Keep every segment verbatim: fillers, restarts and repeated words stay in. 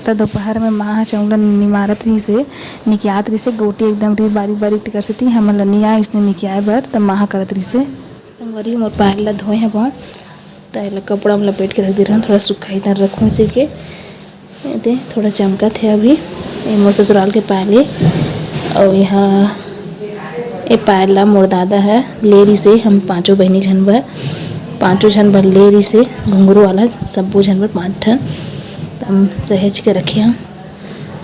त दोपहर में माँ ह चाउर ल निमारत रहिस हे, निकियात रहिस हे, गोटी एकदम रहिस बारीक बारीक, तेकर सेती हमन ल नइ आय इसने निकियाए बर, त माँ ह करत रहिस हे। संगवारी हो, मोर पायल ल धोए हवं, त एला कपड़ा म लपेट के रख दे रहन, थोड़ा सुखाही त रखूँ इसे के। एदे थोड़ा चमकत हे अभी, ये मोर ससुराल के पायल ए, अउ यहाँ ए पायल ला मोर दादा ह ले रिहिसे, हम पाँचों बहिनी झन बर, पाँचों झन बर ले रिहिसे, घुंघरू वाला, सब्बो झन बर पाँच ठन। त हम सहेज के रखे हन।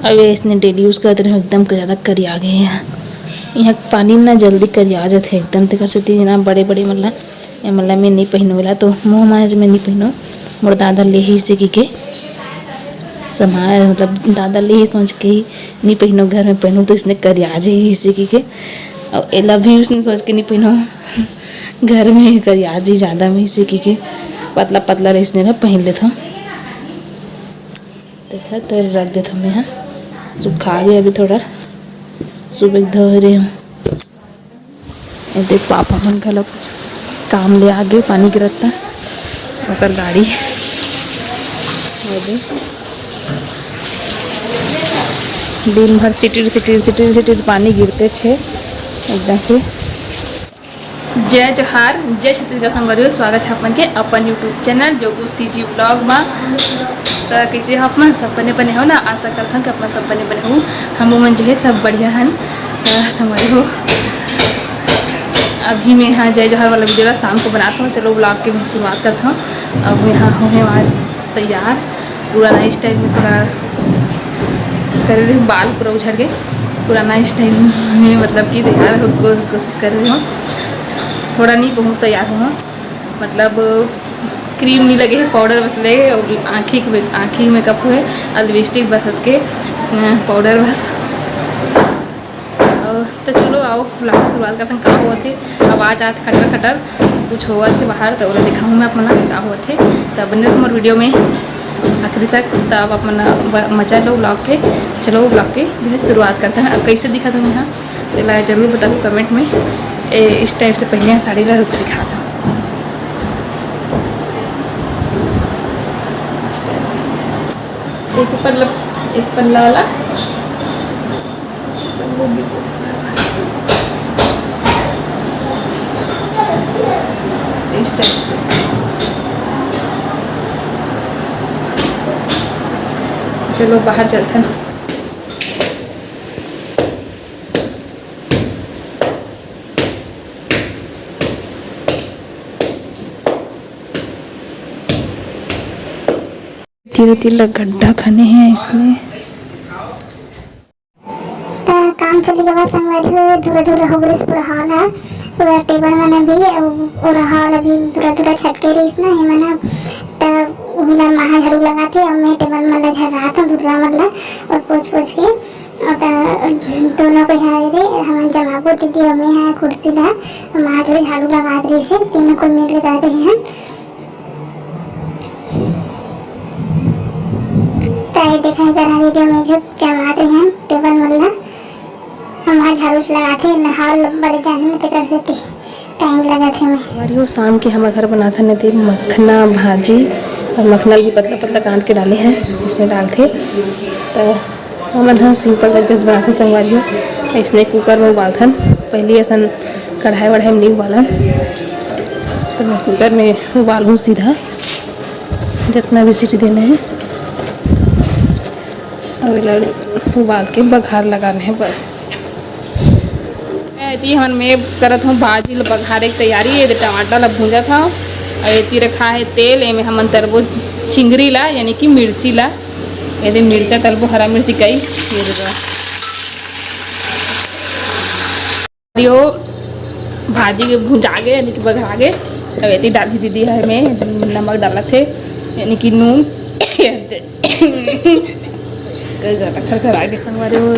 अब ये इसने डेली यूज़ करत रहे, एकदम ज़्यादा करिया गे हे। यहाँ पानी में ना जल्दी करिया जाथे एकदम, तेकर सेती ना बड़े-बड़े मन ला, ये मन ला मैं नई पहिनों, एला तो मोह माया जे मैं नई पहिनों, मोर दादा ले हे इसे कहिके, समा-, मतलब दादा ले हे सोच के ही नई पहिनों, घर में पहिनों तो इसने करिया जाही इसे कहिके, अउ एला भी उसने सोच के नई पहिनों, घर में करिया जाही ज़्यादा में इसे कहिके, पतला पतला रहिस ने ला पहिन लेथों। देखा, तो रख देथों मैं, हाँ, सुखा गे अभी थोड़ा, सुबह धो रहे हूँ। ए देख, पापा मन घलो काम ले आगे, पानी गिरत हे, ओकर गाड़ी। ए देख, दिन भर सिटिर सिटिर सिटिर सिटिर पानी गिरते छे एकदम से। जय जोहार, जय छत्तीसगढ़ संगवारी हो, स्वागत हे अपन के अपन YouTube channel Jogu CG vlog मा। त कइसे हो अपन सब बने बने हो ना? आशा करत हूँ कि अपन सब बने बने हो। हम मन जो है सब बढ़िया हन। त संगवारी हो, अभी मैं हाँ जय जोहार वाला वीडियो ला शाम को बनात हूँ। चलो व्लॉग के मैं शुरुआत करत हूँ। अब मैं हाँ हो हे आज तैयार। पुराना स्टाइल में थोड़ा करे रहे, बाल पूरा उझड़ गए। पुराना स्टाइल में मतलब कि तैयार हो को, कोशिश कर रही हूँ। थोड़ा नहीं, बहुत तैयार हूँ, मतलब क्रीम नहीं लगे है, पाउडर बस लगे, आँखी के आँखी मेकअप हुए, और लिपस्टिक बस के पाउडर बस। अ, त चलो आओ vlog के शुरुआत करथन। का होवत हे, आवाज आत खटर खटर कुछ होवत हे बाहर, त ओला दिखाहूँ मैं आप मन ला का होवत हे। त बने रहो मोर वीडियो में आखिरी तक, त आप मन ब-, मजा लो vlog के। चलो vlog के जो है शुरुआत करथन। अब कैसे दिखत हूँ मैं, तेला जरूर बताओ comment में। ए, इस टाइप से पहले साड़ी ला रुक दिखात हूँ। एक पल्ला, एक पल्ला वाला। इस टाइप से। चलो बाहर चलथन। तीर तीर ला गड्ढा खने हे इसने। त काम चली गवा संगवारी हो, धुरा धुरा हो गइस पूरा हॉल ह, पूरा टेबल मन भी, अउ पूरा हॉल अभी धुरा धुरा छटके रहिस ना, ये मन ह। त उही ला माँ झाड़ू लगाथे, अउ मैं टेबल मन ला झर्रात हूँ, धुर्रा मन ला, अउ पोछ पोछ के। अउ त दोनों को यहाँ रे, हमन जमाबो दीदी, अउ मैं यहाँ कुर्सी ला, माँ जो झाड़ू लगात रहिस हे, तीनों को मिल के करत रहे हन। त ये देखा, एकर आगे के मेज जमात रहे हन, टेबल मन ला। हमार झाड़ू लगाथे, नहाव ल बड़े जाने न, तेकर सेती टाइम लगाथे में। संगवारी हो, शाम के हमर घर बनाथन एदे मखना भाजी, अउ मखना ल भी पतला पतला काट के डाले हैं, इसने डालथे। त हमन ह simple तरीके से बनाथन संगवारी हो, इसने कुकर में उबालथन, पहली असन कढ़ाई वढ़ाई में नहीं उबालन, त मैं कुकर में उबालहूँ सीधा। जितना भी सीटी देना है, अउ एला उबाल के बघार लगाना है बस। एती हमन में करत हूँ भाजी ल बघारे के तैयारी। ये टमाटर ला भूंजत हूँ, अउ एती रखा है तेल, एमे हमन तरबो चिंगरी ला, यानी कि मिर्ची ला। एदे मिर्चा तरबो, हरा मिर्ची कई, ये देखो। यो भाजी के भुंजा गे, यानी कि बघरा गे। अब एती डालही दीदी ह में नमक डालत हे, यानी कि नून। गला खरखरा गे। संगवारी हो,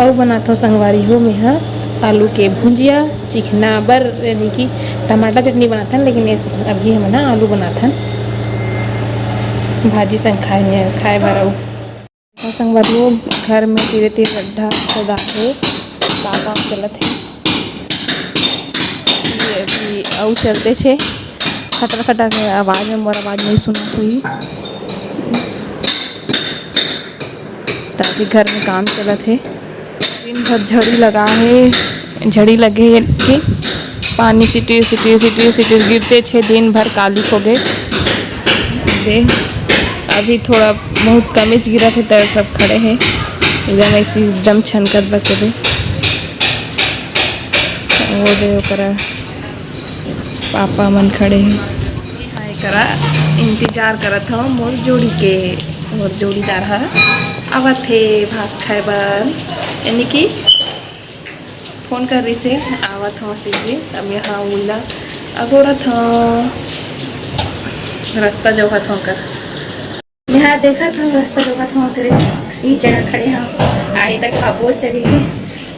अउ बनाथो संगवारी हो, मेहा आलू के भुंजिया चिकना बर, यानी कि टमाटर चटनी बनाथन, लेकिन एस-, अभी हमन ह आलू बनाथन भाजी संग खाए में, खाए बर। अउ अउ संगवारी हो, घर में तीरे तीर गड्ढा खोदात हे, काम वाम चलत हे। ये अभी अउ चलते छे, खटर खटर के आवाज में मोर आवाज नहीं सुनात होही। ताकि घर में काम चलत हे। दिन भर झड़ी लगा हे, झड़ी लगे हे कि पानी सिटिर सिटिर सिटिर सिटिर गिरते छे, दिन भर काली हो गए। दे, अभी थोड़ा बहुत कमेच गिरत हे, त सब खड़े हे एकदम ऐसी एकदम छनकत बस दे। वो दे ओकरा पापा मन खड़े हे। एकरा इंतजार करत हव मोर जोड़ी के। मोर जोड़ीदार ह आवत हे भात खाए बर, यानी कि फोन कर रिसे, आवत हव सीधे। अब यहाँ उल्ला अगोरत हव, रास्ता जोहत हव कर। यहाँ देखत हव, रास्ता जोहत हव करे, ई जगह खड़े हव। आई तक खाबो चली के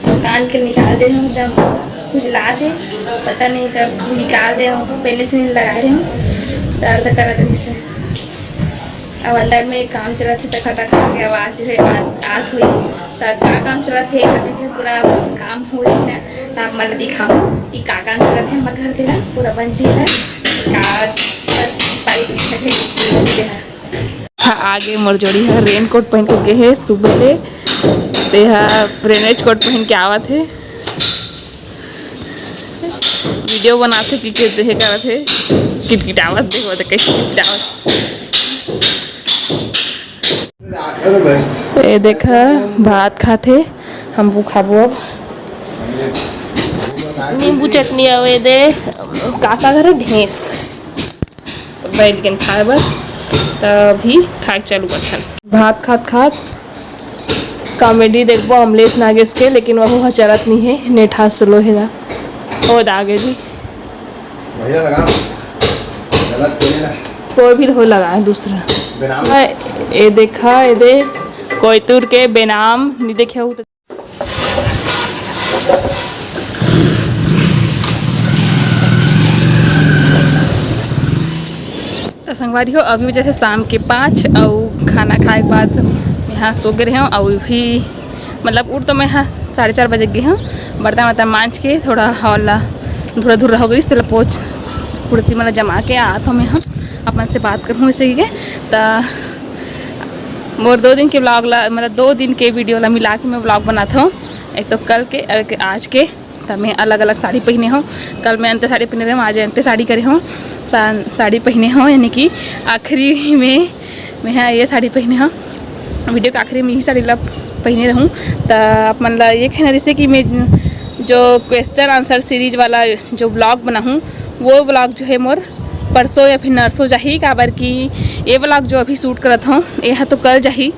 दुकान के निकाल दे हव, एकदम कुछ ला दे, पता नहीं कब निकाल दे हव, पहले से नहीं लगा रहे हव, दर्द करत रिसे। अब अंदर में काम चलत हे, त खटा खटा के आवाज जो है आ-, आत हुई। त का काम चलत हे, अभी जो पूरा काम हो रही है, त आप मन दिखाऊं कि का काम चलत हे हमर घर तेला पूरा बन जी है, का पाइप दिखत हे, दिखत हे। हाँ, आगे मोर जोड़ी ह रेनकोट पहन के गे हे सुबह ले, तेहा रेनकोट पहन के आवत हे। वीडियो बनाथे कि के देहे करत हे, किटकिटावत देखो तो कैसे किटकिटावत। ए देखा, भात खाथे, हम वो खाबो अब। नींबू चटनी आवे दे, कासा घर ढेंस। तो बैठ गए खाए बर, तभी खाए चालू करथन। भात खात खात कॉमेडी देखबो अमलेश नागेश के, लेकिन वहू ह चलत नहीं है, नेट हा स्लो है दा। ओ दा आगे जी। भैया लगा। गलत बोले ना। कोई भी हो लगा है दूसरा। बिना हाँ, ए देखा, ए दे, कोयतुर के बेनाम नहीं देखे हो तो। तो संगवारी हो, अभी बजे हे शाम के पाँच, अउ खाना खाए के बाद यहाँ सो गए रहे हूँ। अउ भी मतलब उठ तो मैं यहाँ साढ़े चार बजे गए हूँ, बर्तन वर्तन मांज के थोड़ा हॉल ला धूरा धूरा हो गई, तेला पोछ कुर्सी मतलब जमा के आत हूँ मैं यहाँ अपन से बात करहूँ इसे के। त मोर दो दिन के व्लॉग ला, मतलब दो दिन के वीडियो ला मिला के मैं व्लॉग बनात हूँ। एक तो कल के, एक आज के। त मैं अलग-अलग साड़ी पहिने हव। कल मैं अंते साड़ी पहिने रहेंव, आज अंते साड़ी करे हव, सा-, साड़ी पहिने हव, यानी कि आखिरी में मैं हा ये साड़ी पहिने हव। वीडियो के आखिरी में यही साड़ी ला पहिने रहूँ। त आप मन ला ये कहना जैसे कि मैं ज-, जो क्वेश्चन आंसर सीरीज वाला जो व्लॉग बनाहूँ, वो व्लॉग जो है मोर परसों या फिर नरसों जाही, काबर कि ये व्लॉग जो अभी शूट करत हव, ये हा तो कल जाही,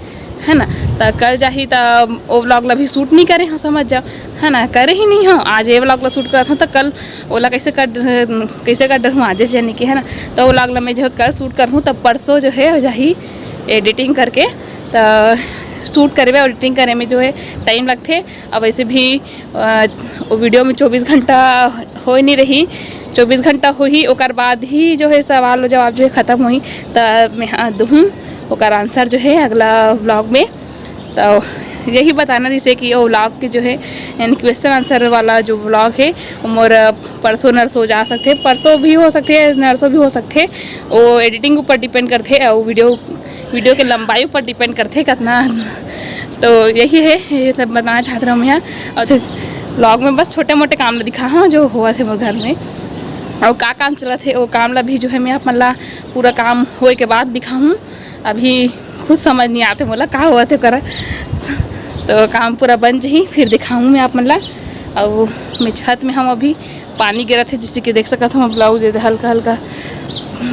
है ना। त कल जाही त ओ व्लॉग ला भी शूट नहीं करे हव, समझ जाओ, है ना, करे ही नहीं हव। आज ये व्लॉग ला शूट करत हव त कल ओला कैसे कर, कैसे कर डरूँ आज, यानी कि, है ना। त ओ व्लॉग ला मैं जो है कल शूट करहूँ, तब परसों जो है जाही एडिटिंग करके। त शूट करे में, एडिटिंग करे में जो है टाइम लगथे। अब वैसे भी अ, वो वीडियो में चौबीस घंटा होए नहीं रही, चौबीस घंटा होही, ओकर बाद ही जो है सवाल जवाब जो है ख़त्म होही। त मैं हा दुहूँ ओकर आंसर जो है अगला व्लॉग में। तो यही बताना जैसे कि वो व्लॉग के जो है, यानी क्वेश्चन आंसर वाला जो व्लॉग है, वो मोर परसों नरसों जा सकथे, परसों भी हो सकथे, नरसों भी हो सकथे। वो एडिटिंग ऊपर डिपेंड करथे और वीडियो वीडियो के लंबाई ऊपर डिपेंड करथे कतना। तो यही है, ये सब बताना चाहत रहूँ मैं। और व्लॉग में बस छोटे मोटे काम ला दिखा हव जो होवत हे मोर घर में, और का काम चलत हे, वो काम ला भी जो है मैं आप मन ला पूरा काम होए के बाद दिखाहूँ। अभी खुद समझ नहीं आते मोला का होवत हे करा, तो काम पूरा बन जही फिर दिखाहूँ मैं आप मन ला। और मैं छत में हव, अभी पानी गिरत हे, जैसे कि देख सकत हव, ब्लाउज हल्का हल्का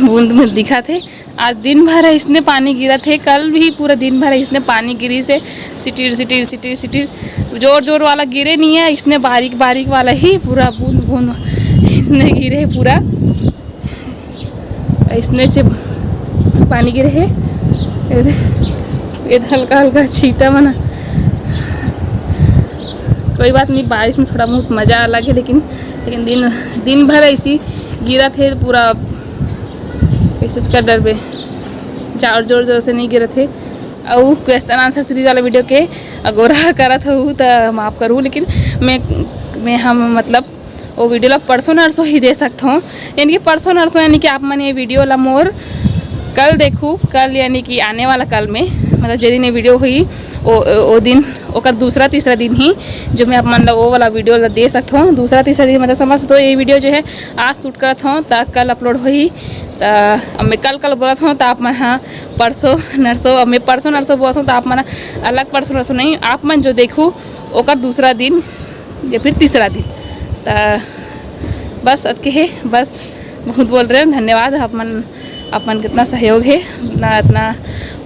बूंद बूंद दिखत हे। आज दिन भर इसने पानी गिरत हे, कल भी पूरा दिन भर इसने पानी गिरिस हे, सिटिर सिटिर सिटिर सिटिर, जोर जोर वाला गिरे नहीं है, इसने बारीक बारीक वाला ही पूरा बूंद बूंद इसने गिरे हे पूरा, इसने चे पानी गिरे हे। ये दे, ये दे हल्का हल्का छींटा मना, कोई बात नहीं, बारिश में थोड़ा बहुत मज़ा अलग है, लेकिन लेकिन दिन दिन भर ऐसी गिरत हे पूरा, ऐसे कर डरबे, जोर जोर जोर से नहीं गिरत हे। अउ क्वेश्चन आंसर सीरीज वाला वीडियो के अगोरा करत हूँ त माफ़ करूँ, लेकिन मैं मैं हम मतलब वो वीडियो ला परसों नरसों ही दे सकत हूँ, यानी कि परसों नरसों, यानी कि आप मन ये वीडियो ला मोर कल देखू, कल यानी कि आने वाला कल में मतलब जे दिन ये वीडियो होही, ओ, ओ दिन, ओकर दूसरा तीसरा दिन ही जो मैं आप मन ला वो वाला वीडियो ला दे सकत हूँ। दूसरा तीसरा दिन, मतलब समझ सकत हो, ये वीडियो जो है आज शूट करत हूँ, त कल अपलोड होही। त अब मैं कल कल बोलत हूँ, त आप मन ह परसों नरसों, अब मैं परसों नरसों बोलत हूँ, त आप मन अलग परसों नरसों नहीं, आप मन जो देखू ओकर दूसरा दिन या फिर तीसरा दिन। त बस अतके हे, बस बहुत बोल रहे हो, धन्यवाद। आप मन, आप मन कितना सहयोग है, इतना, इतना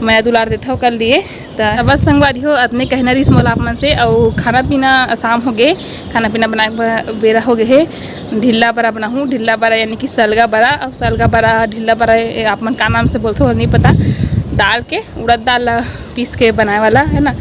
मया दुलार देथव कर लिए। त बस संगवारी हो, अतने कहना रहिस मोला आप मन से। अउ खाना पीना शाम हो गे, खाना पीना बनाए के ब-, बेरा हो गे हे। ढिल्ला बरा बनाहूँ, ढिल्ला बरा यानी कि सलगा बरा। अब सलगा बरा, ढिल्ला बरा, ए, आप मन का नाम से बोलथो, नहीं पता। दाल के, उड़द दाल ला पीस के बनाए वाला है ना।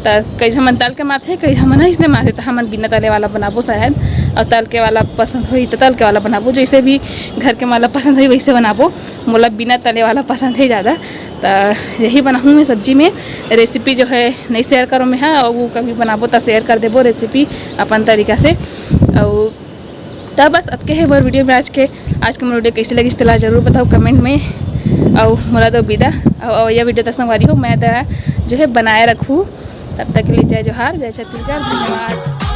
त कई झन मन तल के माथे, कई झन मन अइसने माथे, त हमन बिना तले वाला बनाबो शायद, और तल के वाला पसंद होही त तल के वाला बनाबो, जैसे भी घर के मन ला पसंद होही वैसे बनाबो। मोला बिना तले वाला पसंद है ज़्यादा, त यही बनाहूँ मैं सब्जी में। रेसिपी जो है नहीं शेयर करो मैं, हाँ, और वो कभी बनाबो त शेयर कर देबो रेसिपी अपन तरीका से। और त बस अतके हे मोर वीडियो में आज के। आज के मोर वीडियो कैसे लगिस तेला जरूर बताओ कमेंट में। अउ मोला दो विदा, अउ, अउ ये वीडियो तक संगवारी हो, मैं त जो है बनाए रखूँ। तब तक के लिए जय जोहार, जय छत्तीसगढ़, धन्यवाद।